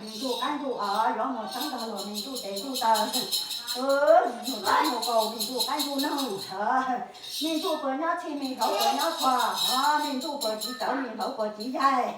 Me ntsuj qaib ntsuj os, zov mus sab ntag los me ntsuj tes ntsuj taw, mus tab mus kaus me ntsuj qaib ntsuj noog, me ntsuj puas nyob txhij me hlauv puas nyob txhua, me ntsuj puas txiv tawv me hlauv puas txiv yaig.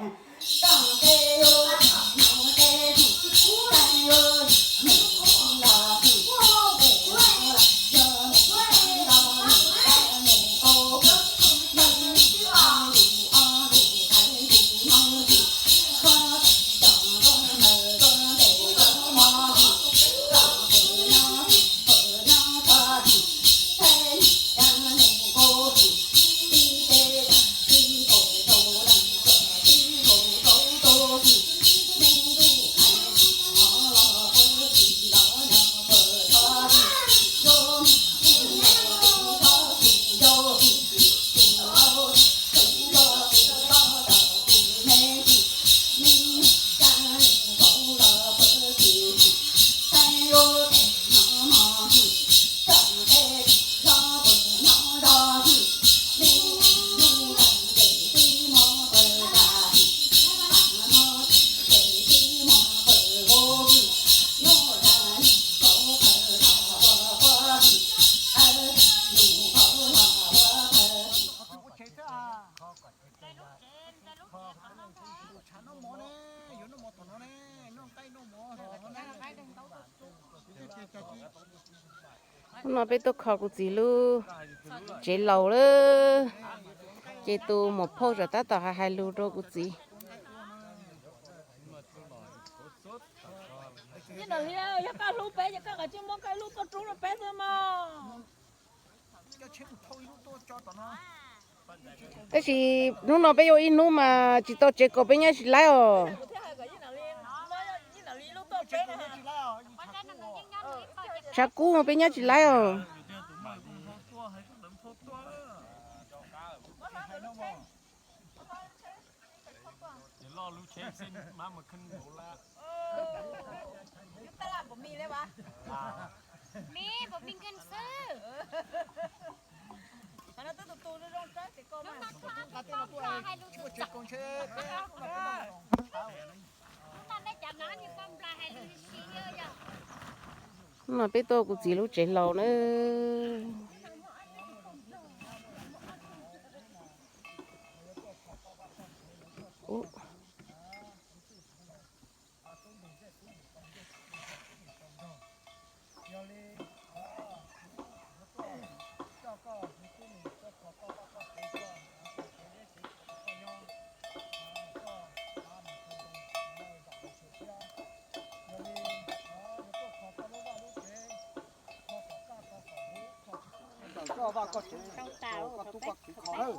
Hnub no peb tuaj kho kuv txiv lub tsev laus lawm, ces tus muam phauj tam tab tom hais hais lus rau kuv txiv. Yog koj hlub peb ces koj kav tsij muab koj lub tuaj rub rau peb xwb mog. Tab sis hnub no peb yuav ib hnub mas tsis tau tsev kaus peb nyob tsis laib os. Tshav kub peb nyob tsis laib os. Hnub no peb tuaj kuv txiv lub tsev laus na. Koj vaj koj tsev, koj tub koj kiv kho lawm.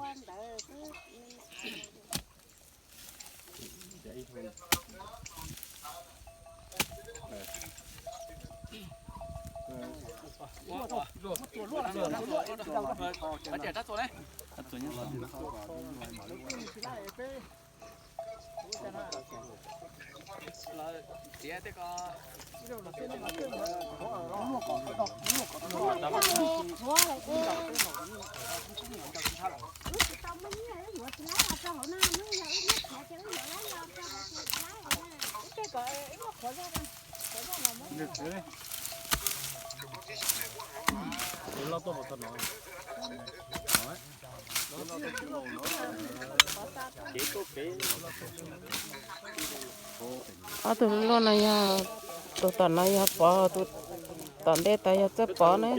Ob tug luaj no yog, tus tom no yog Pov, tus tom ntej tas yog Txawj Pov ne.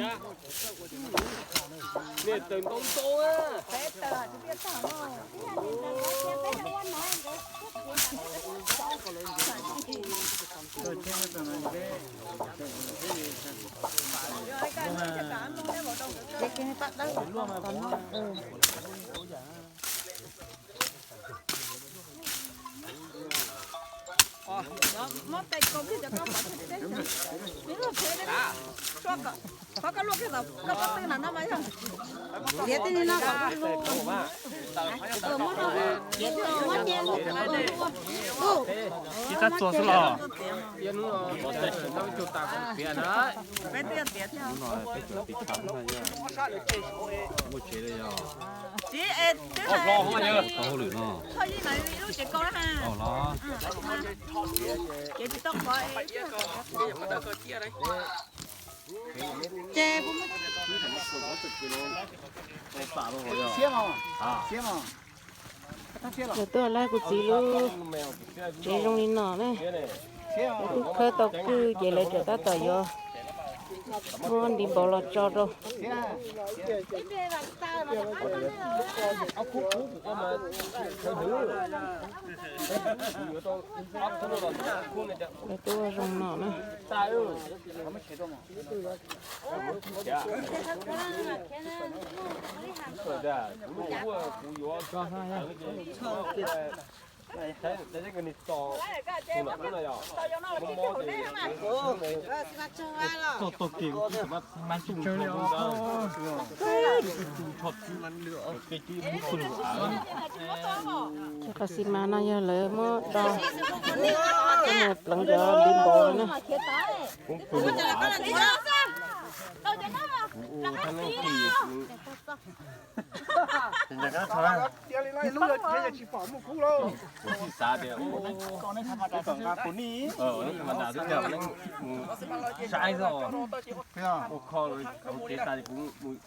Qhov koj luaj kiag tom koj pob tw no no mas yog. Tiav tib li no kom koj lu. Ib tab txuas xwb los. Peb twb yog tiav thiab. Tsis es twb hais hauj lwm no. Thoj yij no ib lub tsev koj na. Lawv tuaj laij kuv txiv lub tsev zoo li no na. Lawv twb khawb tau kwj ces lawv tseem tab tom yuav muab ntiv npaum los tso rau. Lawv tuaj zoo no na. Cov qos xi mas no yog lawv muab do coj mus pleev cov ntiv npaum na. Kuv tsis xav tias ua nqa kuv nij, mus saib xwb, ua kho lawv kev tas kuv mus,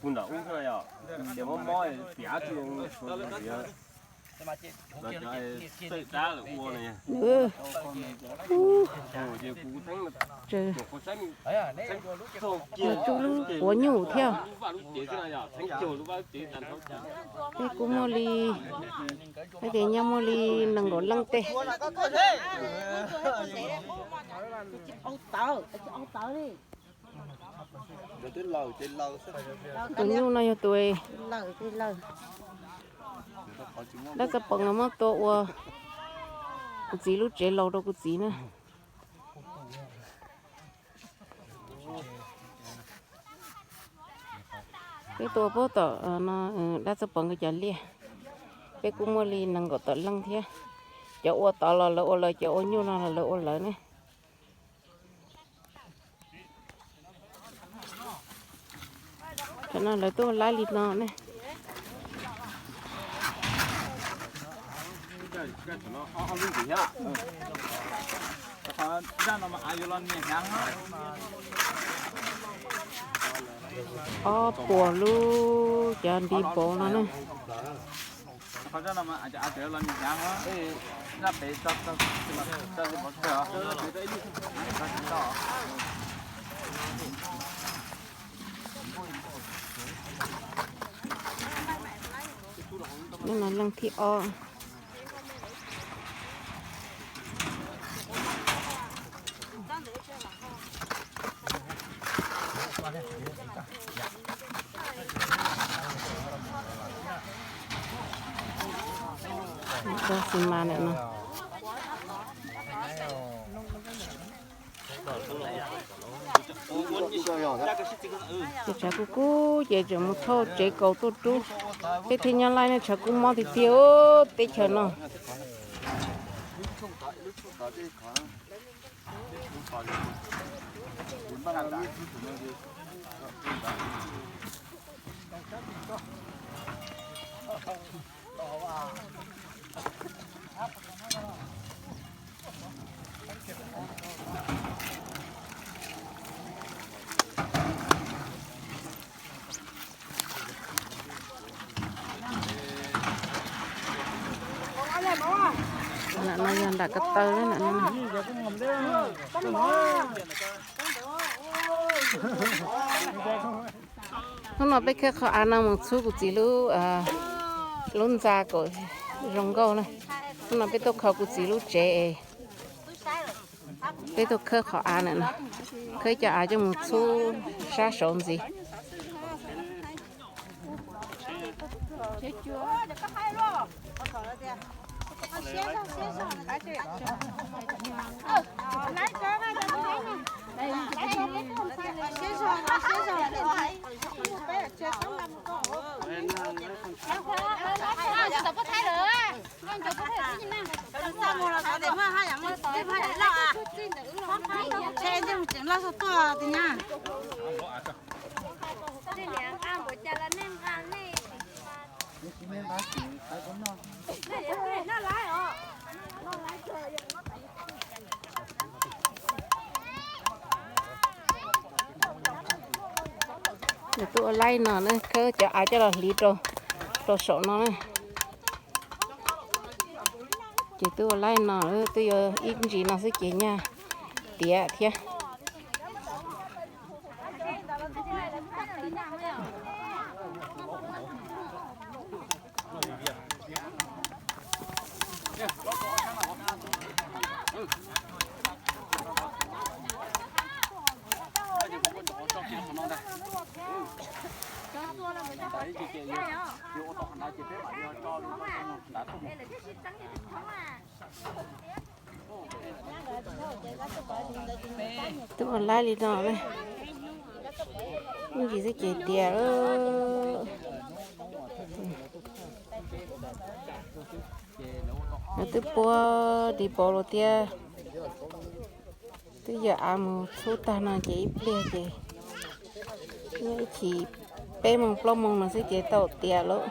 kuv nram ub xwb yom, ces mob mob tiav tsis zoo, los cov tej dab lawm ua no. Ces kuv teeb, kuv saib, teeb tsuj lub quav nyuj thiab. Peb kuj muaj li, peb tias nyob muaj li nees nkaum leej tej. Tus nyuj no yog tus dab txawj poos muab tua ua kuv txiv lub tsev laus rau kuv txiv na. Peb tua puag tom no, dab txawj poos nkawd cov liaj. Peb kuj muaj li nees nkaum tawm leej thiab. Cov ua tod los lawv ua lawv, cov ua nyuj no los lawv ua lawv ne. Cov no lawv tuaj laib li no ne. Ob puas lub cov ntiv npaum no ne. Hnub no leej thib ob. Cov xi mas ntawm no. Ces tshav kub kub ces tseem mus thauj tsev kaus tuaj rub. Peb thiaj nyob laij ne, tshav kub mob tiag tiag teb chaws no. Ntawm no yog nram ko taw na. Hnub no peb khawb qhov av no mus txhub kuv txiv lub, lub ntxa kom zoo nkauj na. Hnub no peb tuaj kho kuv txiv lub tsev es peb tuaj khawb qhov av na, khawb cov av coj mus txhub sab saud ntxiv. Twb ua laib no na, khawb cov av coj los hliv rau, rau saum no na. Ces twb ua laib no, twb yuav ib ntsis no xwb ces nyaj tiav thiab. Twb ua laib li no, ib ntsis xwb ces tiav. Nws twb puab tiv pauv los thiab. Twb yog av mus txhub tag no ces ib pliag ces nyob ib chim peb moos plaub moos no xwb ces tau tiav lawm.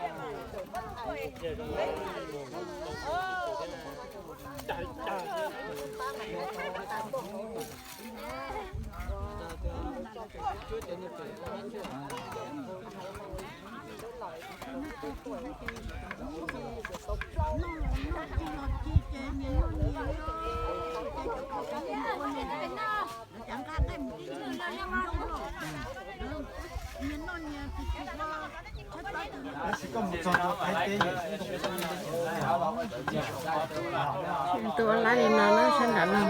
Twb ua laib li no na, sab nram no, nram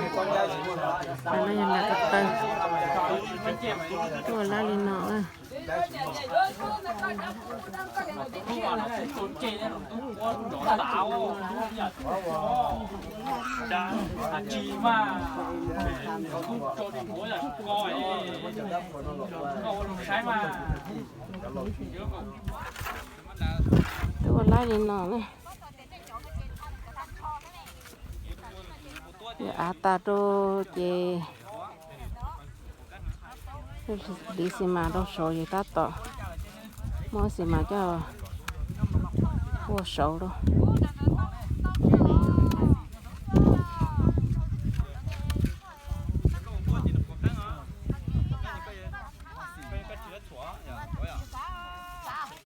no yog nram ko taw. Twb ua laib li no. Twb ua laib li no na. Yog av tas rau ces hliv xis mas rau saud, yog tab tom muab xis mas coj ua saud rau.